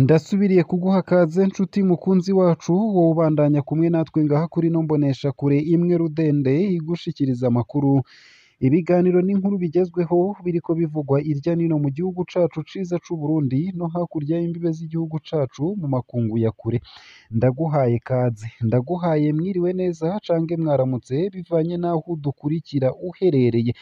Ndasubiriye kuguha kaze nshuti mukunzi wacu, wowe ubandanya kumwe natwe ngaha kuri no mbonesha kure imwe rudende igushikiriza amakuru, ibiganiro n'inkuru bigezweho biriko bivugwa irya nino mu gihugu cacu ciza c'u Burundi no hakurya y'imbibe z'igihugu cacu mu makungu ya kure. Ndaguhaye kaze, ndaguhaye mwiriwe neza cange mwaramutse bivanye n'aho udukurikira uherereye.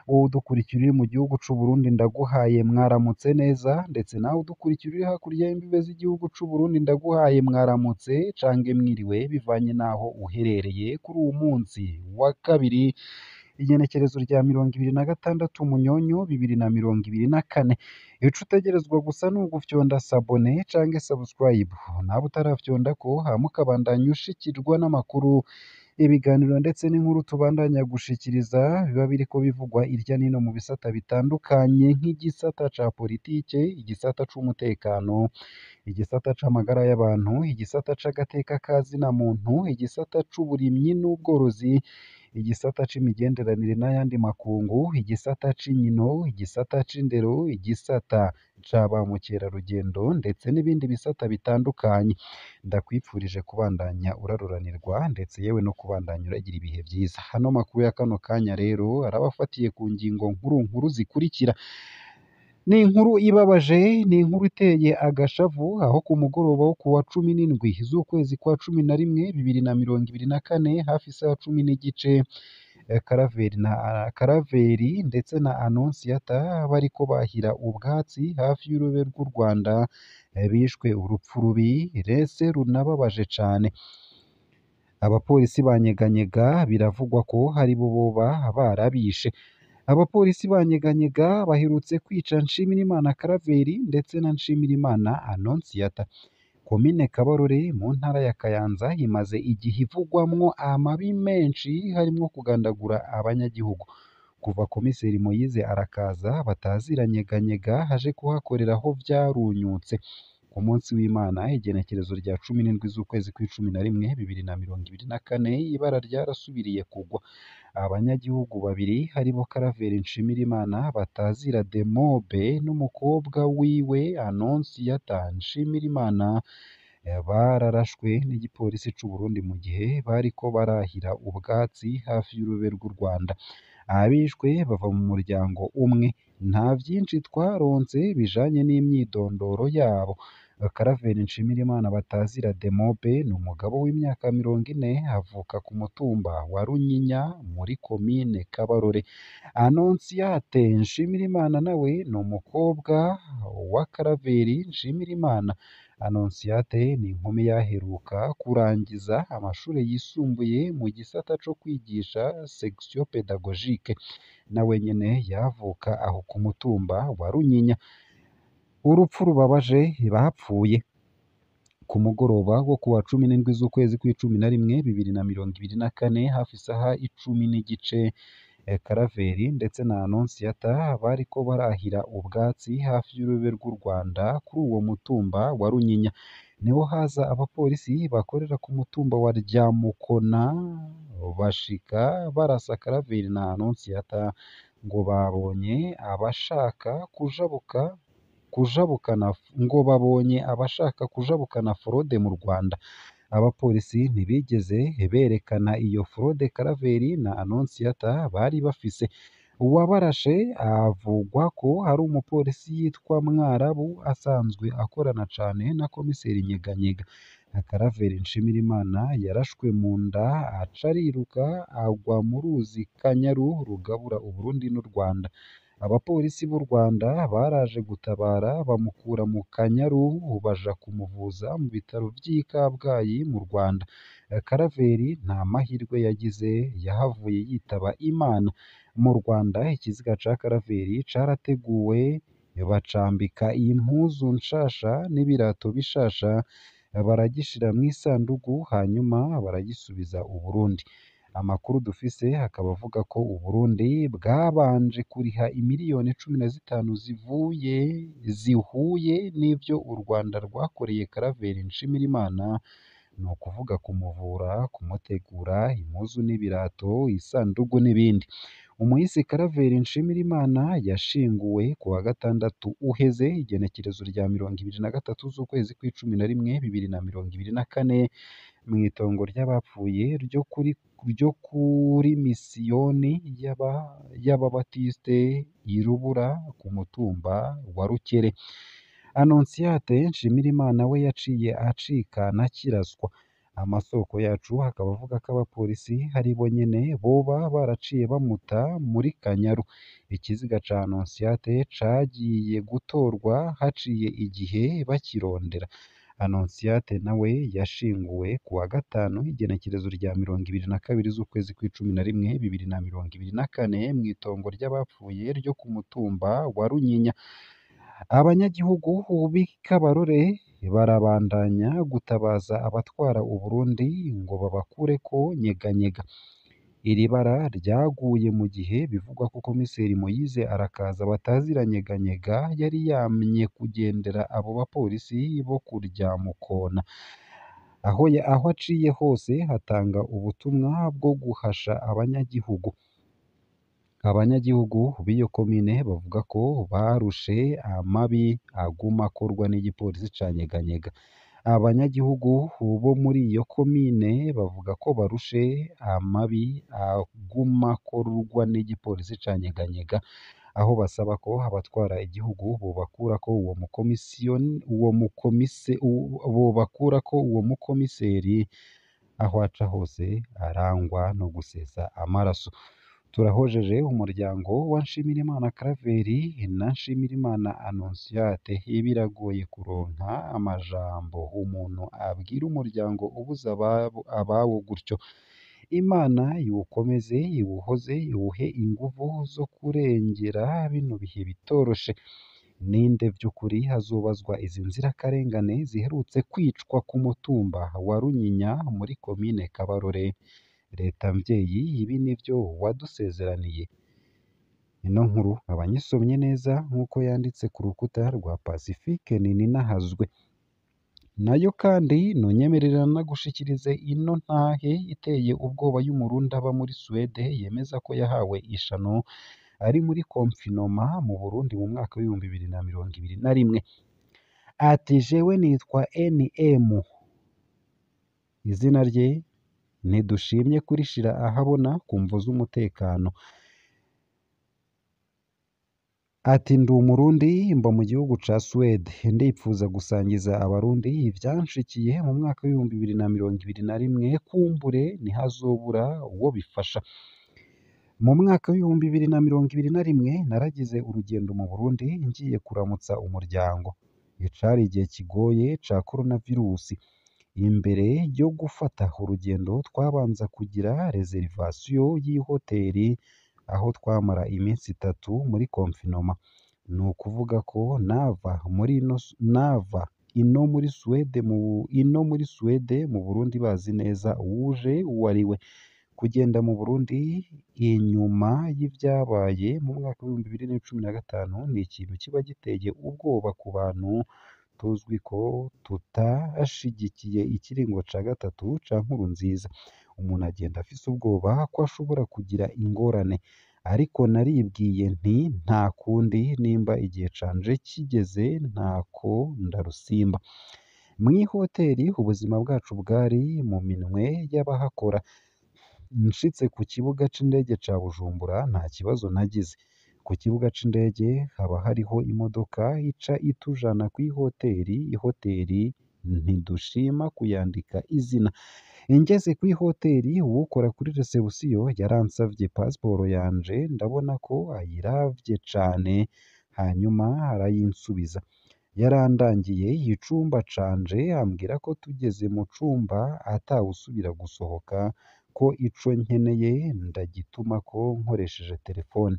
Wowe udukurikira uri mu gihugu c'u Burundi ndaguhaye mwaramutse neza, ndetse nawe udukurikira uri hakurya y'imbibe z'igihugu c'u Burundi ndaguhaye mwaramutse cange mwiriwe bivanye n'aho uherereye kuri uwu munsi wa kabiri, igenekerezo rya 26 Munyonyo 2024. Ico utegerezwa gusa ni ugufyonda sabone cange subscribe, nawe utarafyondako hama ukabandanya ushikirwa n'amakuru, ibiganiro ndetse n'inkuru tubandanya gushikiriza biba biriko bivugwa irya nino mu bisata bitandukanye nk'igisata ca politike, igisata c'umutekano, igisata c'amagara y'abantu, igisata c'agateka ka zina muntu, igisata c'uburimyi n'ubworozi, igisata c'imigenderanire n'ayandi makungu, igisata c'inkino, igisata c'indero, igisata ca ba mukerarugendo ndetse n'ibindi bisata bitandukanye. Ndakwifurije kubandanya uraruranirwa ndetse yewe no kubandanya uragira ibihe vyiza. Hano makuru ya kano kanya rero arabafatiye ku ngingo nkuru nkuru zikurikira. Ni inkuru ibabaje, ni inkuru iteye agashavu, aho ku mugoroba wo kuwa 17 z'ukwezi kwa 11 2024 hafi isaha 10:15, Karaveri ndetse na Anonsiyata bariko bahira ubwatsi hafi y'urubibe rw'u Rwanda, bishwe urupfu rubi rese runababaje cane. Abapolisi banyeganyega biravugwa ko aribo boba barabishe. Abapolisi banyeganyega baherutse kwica Nshimirimana Karaveri ndetse na Nshimirimana Anonsiyata. Komine Kabarore mu ntara ya Kayanza imaze igihe ivugwamwo amabi menshi harimwo kugandagura abanyagihugu. Kuva komiseri Moyize arakaza bataziranyeganyega aje kuhakorera aho vyarunyutse. Ku munsi w'Imana igenekerezo rya 17 z'ukwezi kw'icumi na rimwe 2024 ibara ryarasubiriye kugwa. Abanyagihugu babiri aribo Karaveri Nshimirimana batazira Demobe n'umukobwa wiwe Anonsiyata Nshimirimana bararashwe n'igipolisi c'u Burundi mu gihe bariko barahira ubwatsi hafi y'urubibe rw'u Rwanda. Abishwe bava mu muryango umwe. Nta vyinshi twaronse bijanye n'imyidondoro yabo. Karaveri Nshimirimana batazira Demobe ni umugabo w'imyaka 40 avuka ku mutumba wa Runyinya muri komine Kabarore. Anonsiyate Nshimirimana nawe ni umukobwa wa Karaveri Nshimirimana. Anonsiyate ni inkumi yaheruka kurangiza amashure yisumbuye mu gisata co kwigisha section pédagogique. Nawe nyene yavuka aho ku mutumba wa Runyinya. Urupfu rubabaje bapfuye ku mugoroba wo kuwa 17 z'ukwezi kw'icumi na rimwe 2024 hafi isaha 10:15, Karaveri ndetse na Anonsiyata bariko barahira ubwatsi hafi y'urubibe rw'u Rwanda kuri uwo mutumba wa Runyinya. Niho haza abapolisi bakorera ku mutumba wa Ryamukona bashika barasa Karaveri na Anonsiyata ngo babonye abashaka kujabuka kujabukana ngo babonye abashaka kujabukana forode mu Rwanda. Abapolisi ntibigeze berekana iyo forode Karaveri na Anonsiyata bari bafise. Uwabarashe avugwa ko ari umupolisi yitwa Mwarabu asanzwe akorana cane na komiseri Nyeganyega. Karaveri Nshimirimana yarashwe mu nda aca ariruka agwa mu ruzi Kanyaru rugabura Uburundi n'u Rwanda. Abapolisi b'u Rwanda baraje gutabara bamukura mu Kanyaru baja kumuvuza mu bitaro vy'i Kabgayi mu Rwanda. Karaveri nta mahirwe yagize yahavuye yitaba Imana. Mu Rwanda ikiziga ca Karaveri carateguwe bacambika impuzu nshasha n'ibirato bishasha baragishira mw'isandugu hanyuma baragisubiza Uburundi. Amakuru dufise akaba avuga ko Uburundi bwabanje kuriha imiliyoni 15 zivuye zihuye n'ivyo u Rwanda rwakoreye Karaveri Nshimirimana, ni ukuvuga kumuvura, kumutegura, impuzu n'ibirato, isandugu n'ibindi. Umuhisi Karaveri Nshimirimana yashinguwe ku wa gatandatu uheze, igenekerezo rya 23 z'ukwezi kw'icumi na rimwe 2024, mw'itongo ry'abapfuye ryo kuri misiyoni y'Ababatiste i Rubura ku mutumba wa Rukere. Annonciate Nshimirimana we yaciye acikana akiraswa. Amasoko yacu akaba avuga ko abapolisi aribo nyene boba baraciye bamuta muri Kanyaru. Ikiziga ca Annonciate cagiye gutorwa haciye igihe bakirondera. Annonciate nawe yashinguwe ku wa gatanu, igenekerezo rya 22 z'ukwezi kw'icumi na rimwe 2024, mw'itongo ry'abapfuye ryo ku mutumba wa Runyinya. Abanyagihugu b'i Kabarore barabandanya gutabaza abatwara Uburundi ngo babakureko nyeganyega. Iri bara ryaguye mu gihe bivugwa ko komiseri Moise Arakaza batazira nyeganyega yari yamye kugendera abo bapolisi bo kurya mukona. Aho aciye hose hatanga ubutumwa bwo guhasha abanyagihugu. Abanyagihugu b'iyo komine bavuga ko barushe amabi aguma akorwa n'igipolisi ca Nyeganyega. Abanyagihugu bo muri iyo komine bavuga ko barushe amabi aguma akorwa n'igipolisi ca Nyeganyega, aho basaba ko abatwara igihugu bobakurako uwo mukomiseri aho aca hose arangwa no gusesa amaraso. Turahojeje umuryango wa Nshimirimana Karaveri na Nshimirimana Annonciate. Biragoye kuronka amajambo umuntu abwira umuryango ubuze abawo gutyo. Imana iwukomeze, iwuhoze, iwuhe inguvu zo kurengera bino bihe bitoroshe. Ninde vy'ukuri hazobazwa izi nzirakarengane ziherutse kwicwa ku mutumba wa Runyinya muri komine Kabarore? Leta mvyeyi, ibi nivyo wadusezeraniye. Ino nkuru abanyisomye neza nk'uko yanditse ku rukuta rwa Pacifique Nininahazwe. Nayo kandi nonyemerera nagushikirize ino ntahe iteye ubwoba y'Umurundi aba muri Suwede yemeza ko yahawe ishano ari muri konfinoma mu Burundi mu mwaka w'2021. Ati jewe nitwa NM, izina rye ntidushimye kurishira ahabona ku mvo z'umutekano. Ati ndi Umurundi mba mu gihugu ca Suwede, ndipfuza gusangiza Abarundi ivyanshikiye mu mwaka w'2021, kumbure ntihazobura uwo bifasha. Mu mwaka w'2021 naragize urugendo mu Burundi ngiye kuramutsa umuryango. Icari igihe kigoye ca coronavirusi. Imbere yo gufata urugendo twabanza kugira reservation y'ihoteri aho twamara iminsi itatu muri confinement. Ni ukuvuga ko nava ino muri Suwede mu Burundi bazi neza uwuje uwo ari we. Kugenda mu Burundi inyuma y'ivyabaye mu mwaka w'2015 ni ikintu kiba giteye ubwoba ku bantu tuzwi ko tutashigikiye ikiringo ca gatatu ca Nkurunziza. Umuntu agenda afise ubwoba ko ashobora kugira ingorane, ariko naribwiye nti nta kundi nimba igihe canje kigeze ntako ndarusimba. Mw'ihoteri ubuzima bwacu bwari mu minwe y'abahakora. Nshitse ku kibuga c'indege ca Bujumbura nta kibazo nagize. Ku kibuga c'indege haba hariho imodoka ica itujana kw'ihoteri. Ihoteri ntidushima kuyandika izina. Ngeze kw'ihoteri uwukora kuri resebusiyo yaransavye pasiporo yanje, ndabona ko ayiravye cane, hanyuma arayinsubiza. Yarandangiye icumba canje ambwira ko tugeze mu cumba atawusubira gusohoka, ko ico nkeneye ndagitumako nkoresheje telefone.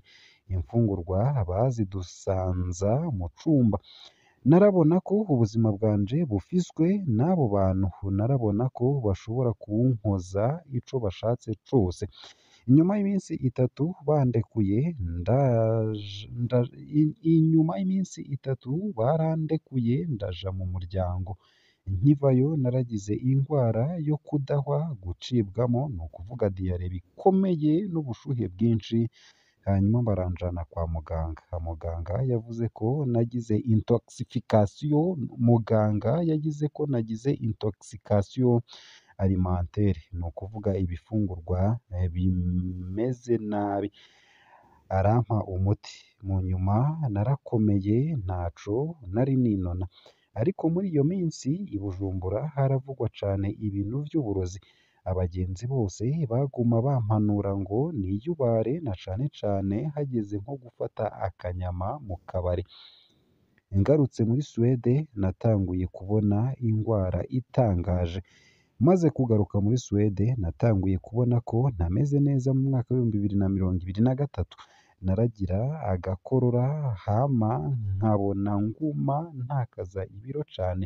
Imfungurwa bazidusanza mu cumba. Narabona ko ubuzima bwanje bufiswe n'abo bantu, narabona ko bashobora kunkoza ico bashatse cose. Inyuma y'iminsi itatu bandekuye inyuma y'iminsi itatu barandekuye ndaja mu muryango. Nkivayo naragize ingwara yo kudahwa, gucibwamo, ni ukuvuga diyare bikomeye n'ubushuhe bwinshi. Hanyuma baranjana kwa muganga. Muganga yavuze ko nagize intoxication, muganga yagize ko nagize intoxication alimentaire, ni ukuvuga ibifungurwa bimeze nabi. Arampa umuti. Mu nyuma narakomeye ntaco nari ninona. Ariko muri iyo minsi i Bujumbura haravugwa cane ibintu vy'uburozi. Abagenzi bose baguma bampanura ngo niyubare na cane cane hageze nko gufata akanyama mu kabare. Ngarutse muri Suwede natanguye kubona ingwara itangaje. Maze kugaruka muri Suwede natanguye kubona ko ntameze neza mu mwaka w'2023. Naragira agakorora hama nkabona nguma ntakaza ibiro cane,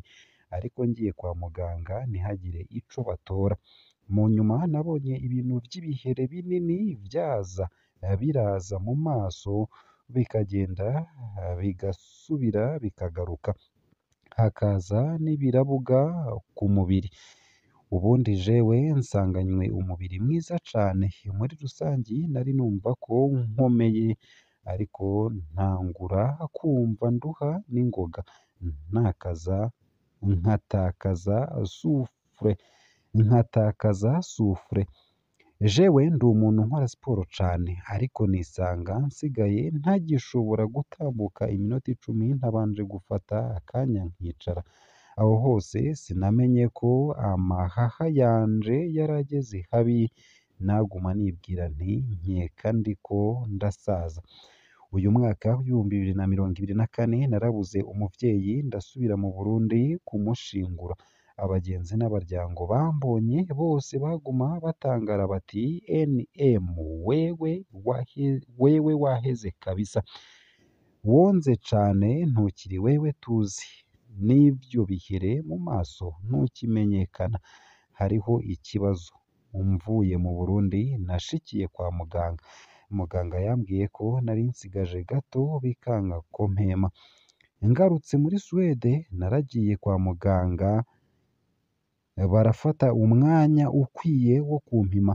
ariko ngiye kwa muganga ntihagire ico batora. Mu nyuma nabonye ibintu vy'ibihere binini vyaza biraza mu maso bikagenda bigasubira bikagaruka, hakaza n'ibirabuga ku mubiri. Ubundi jewe nsanganywe umubiri mwiza cane, muri rusangi nari numva ko nkomeye, ariko ntangura kumva nduha n'ingoga, ntakaza nkatakaza souffle, nkatakaza souffle. Jewe ndi umuntu nkora siporo cane, ariko nisanga nsigaye ntagishobora gutambuka iminota 10 ntabanje gufata akanya nkicara. Aho hose sinamenye ko amahaha yanje yarageze habi, naguma nibwira nti nkeka ndiko ndasaza. Uyu mwaka w'2024 narabuze umuvyeyi ndasubira mu Burundi kumushingura. Abagenzi n'abaryango bambonye bose baguma batangara bati NM wewe waheze kabisa, wonze cane ntukiri wewe tuzi, n'ivyo bihere mu maso ntukimenyekana, hariho ikibazo. Mvuye mu Burundi nashikiye kwa muganga. Muganga yambwiye ko nari nsigaje gato bikanka ko mpema. Ngarutse muri Suwede naragiye kwa muganga barafata umwanya ukwiye wo kumpima.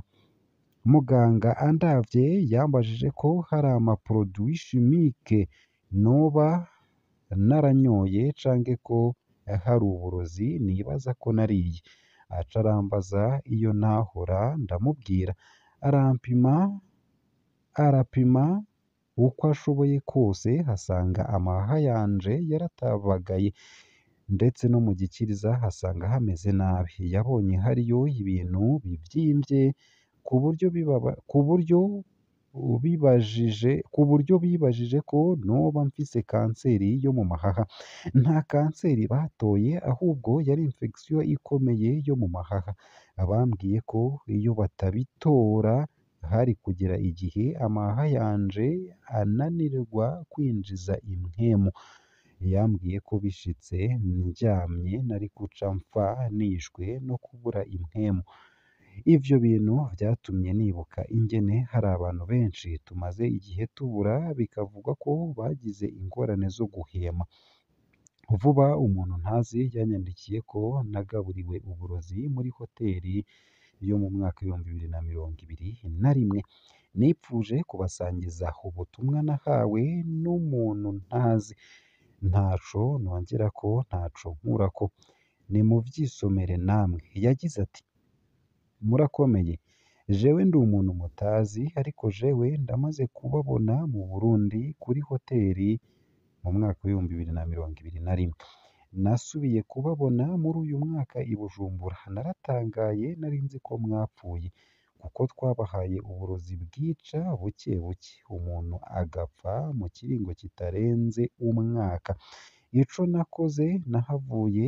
Muganga andavye yambajije ko hari ama produits chimiques noba naranyoye canke ko hari uburozi nibaza ko nariye. Aca arambaza iyo nahora ndamubwira, arampima arapima uko ashoboye kose asanga amahaha yanje yaratabagaye, ndetse no mu gikiriza asanga hameze nabi. Yabonye hariyo ibintu bivyimvye ku buryo bibajije ko noba mfise kanseri yo mu mahaha. Nta kanseri batoye ahubwo yari infection ikomeye yo mu mahaha. Bambwiye ko iyo batabitora hari kugera igihe amahaha yanje ananirwa kwinjiza impwemu. Yambwiye ko bishitse ndyamye nari guca mpfa nishwe no kubura impwemu. Ivyo bintu vyatumye nibuka ingene hari abantu benshi tumaze igihe tubura bikavugwa ko bagize ingorane zo guhema. Vuba umuntu ntazi yanyandikiye ko nagaburiwe uburozi muri hoteli yo mu mwaka w'2021. Nipfuje kubasangiza ubutumwa nahawe n'umuntu ntazi. Ntaco nongerako ntaco nkurako, nimuvyisomere namwe. Yagize ati: murakomeye, jewe ndi umuntu mutazi ariko jewe ndamaze kubabona mu Burundi kuri hoteli mu mwaka w'2021. Nasubiye kubabona muri uyu mwaka i Bujumbura, naratangaye nari nzi ko mwapfuye, kuko twabahaye uburozi bwica buke buke, umuntu agapfa mu kiringo kitarenze umwaka. Ico nakoze nahavuye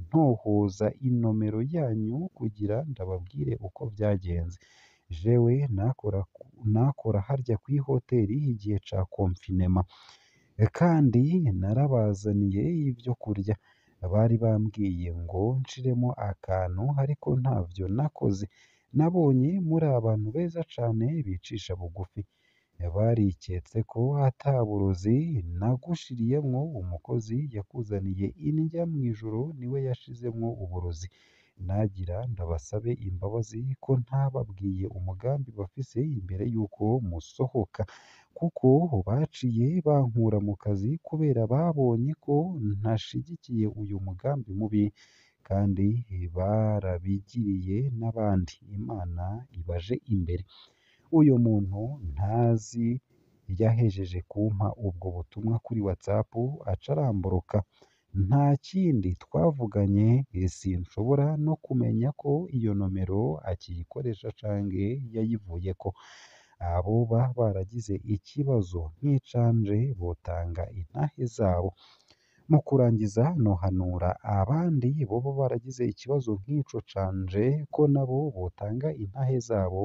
ntohoza inomero yanyu kugira ndababwire uko vyagenze. Jewe nakora harya kw'ihoteli igihe ca confinement, kandi narabazaniye ivyo kurya. Bari bambwiye ngo nshiremo akantu ariko ntavyo nakoze. Nabonye muri abantu beza cane bicisha bugufi. Bariketse ko ata burozi nagushiriyemwo, umukozi yakuzaniye indya mw'ijoro niwe yashizemwo uburozi. Nagira ndabasabe imbabazi ko ntababwiye umugambi bafise imbere yuko musohoka, Kuko baciye bankura mu kazi kubera babonye ko ntashigikiye uyu mugambi mubi, kandi barabigiriye n'abandi. Imana ibaje imbere. Uyo muntu ntazi yahejeje kumpa ubwo butumwa kuri WhatsApp aca aramboroka. Nta kindi twavuganye, sinshobora no kumenya ko iyo nomero akiyikoresha canke yayivuyeko. Aboba baragize ikibazo nk'icanje botanga intahe zabo. Mu kurangiza nohanura abandi boba baragize ikibazo nk'ico canje ko nabo botanga intahe zabo,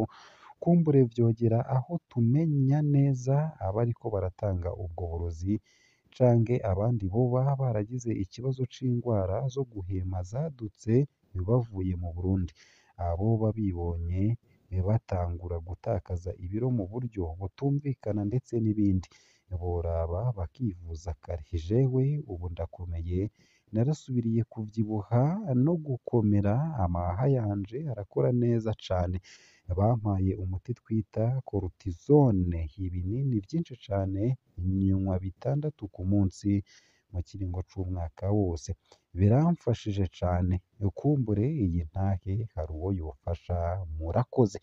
kumbure vyogera aho tumenya neza abariko baratanga ubwo burozi canke abandi boba baragize ikibazo c'ingwara zo guhema zadutse bavuye mu Burundi. Aboba bibonye batangura gutakaza ibiro mu buryo butumvikana ndetse n'ibindi, boraba bakivuza kare. Jewe ubu ndakomeye, narasubiriye kuvyibuha no gukomera, amahaha yanje arakora neza cane. Bampaye umuti twita cortisone, ibinini vyinshi cane, nywa bitandatu ku munsi mu kiringo c'umwaka wose. Biramfashije cane. Kumbure iyi ntahe hari uwo yofasha. Murakoze.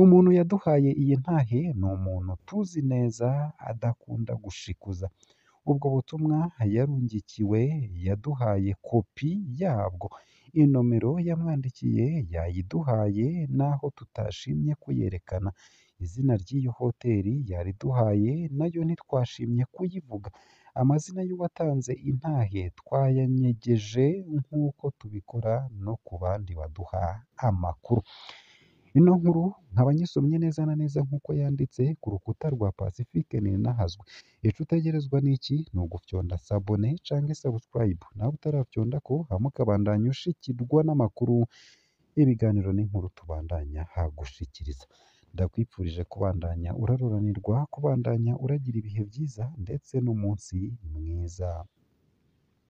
Umuntu yaduhaye iyi ntahe ni umuntu tuzi neza adakunda gushikuza. Ubwo butumwa yarungikiwe yaduhaye kopi yabwo. Inomero yamwandikiye yayiduhaye naho tutashimye kuyerekana. Izina ry'iyo hoteli yariduhaye nayo ntitwashimye kuyivuga. Amazina y'uwatanze intahe twayanyegeje nk'uko tubikora no ku bandi baduha amakuru. Ino nkuru nkaba nyisomye neza na neza nk'uko yanditse ku rukuta rwa Pacifique Nininahazwe. Ico utegerezwa n'iki? Ni ugufyonda sabone canke subscribe, nawe utarafyondako hama ukabandanya ushikirwa n'amakuru, ibiganiro n'inkuru tubandanya hagushikiriza. Ndakwipfurije kubandanya uraroranirwa, kubandanya uragira ibihe vyiza ndetse n'umunsi mwiza.